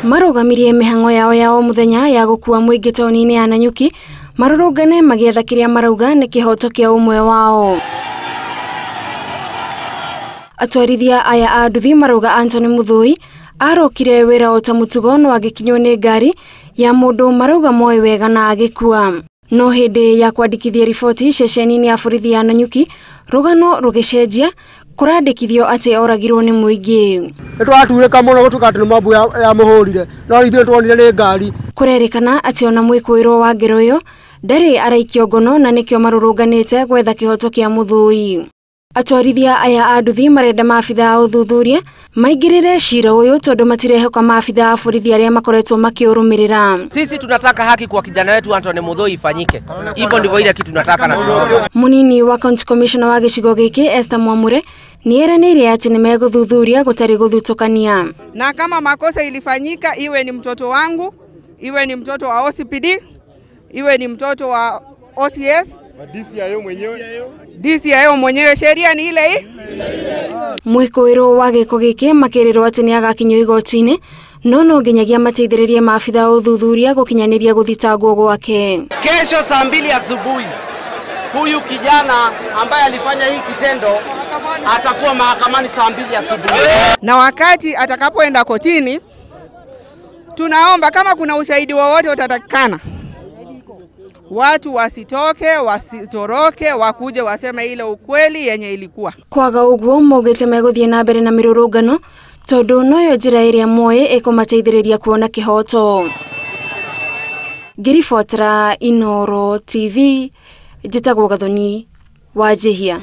Marũgamirie mĩhang'o yao ya o mũthenya ya gũkua mũingĩ taũni-inĩ ya Nanyuki marũrũngane magĩetha kĩrĩa marauga nĩ kĩhoto kĩa ũmwe wao. Atwarithia aya a nduthi marauga Anthony Muthui arokire wĩra o ta mũtugo no agĩkinywo nĩ ngari ya mũndũ marauga moĩ wega na agĩkua. No hĩndĩ ya kwandĩkithia riboti ceceni-inĩ ya borithi ya Nanyuki rũgano rũgĩcenjia kũrandĩkithio atĩ oragirwo nĩ mũingĩ. Nĩ twaturĩka mũno gũtuĩka atĩ nĩ mambu ya mũhũrire no ithuĩ tuonire nĩ ngari. Kũrerĩkana atĩ ona mwĩkũĩrwo wa ngero ĩyo ndarĩ araikio ngono na nĩkĩo marũrũnganĩte gwetha kĩhoto kĩa Muthui. Atwarithia aya a nduthi marenda maabitha a ũthuthuria maingĩrĩre cira ũyũ tondũ matirehoka maabitha a borithi arĩa makoretwo makĩũrũmĩrĩra. Sisi tunataka haki kwa kijana wetu Anthony Muthui ifanyike. Hivyo ndivyo ile kitu tunataka na tunaomba. Munini wa County Commissioner wa gĩcigo gĩkĩ Esther Mwamure nĩeranĩire atĩ nĩmegũthuthuria gũtarĩ gũthutũkania. Na kama makosa ilifanyika, iwe ni mtoto wangu, iwe ni mtoto wa OCPD, iwe ni mtoto wa OCS, DCIO mwenyewe. DCIO mwenyewe, sheria ni ile hii. Mwĩkũĩrwo wa gĩko gĩkĩ makĩrĩrwo atĩ nĩagakinyio igoti-inĩ no no nginyagia mateithĩrĩrie maabitha a ũthuthuria gũkinyanĩria gũthitangwo gwake. Kesho saa 2 asubuhi huyu kijana ambaye alifanya hii kitendo atakuwa mahakamani saa 2 asubuhi. Na wakati atakapoenda kotini, tunaomba kama kuna ushahidi wowote utatakikana, watu wasitoke, wasitoroke, wakuje waseme ile ukweli yenye ilikuwa. Kwaga ũguo maugĩte megũthiĩ na mbere na mĩrũrũngano tondũ noyo njĩra ĩrĩa moĩ ĩkũmateithĩrĩria kuona kĩhoto. Ngĩribotera Inooro TV, njĩtagwo Gathoni Wanjihia.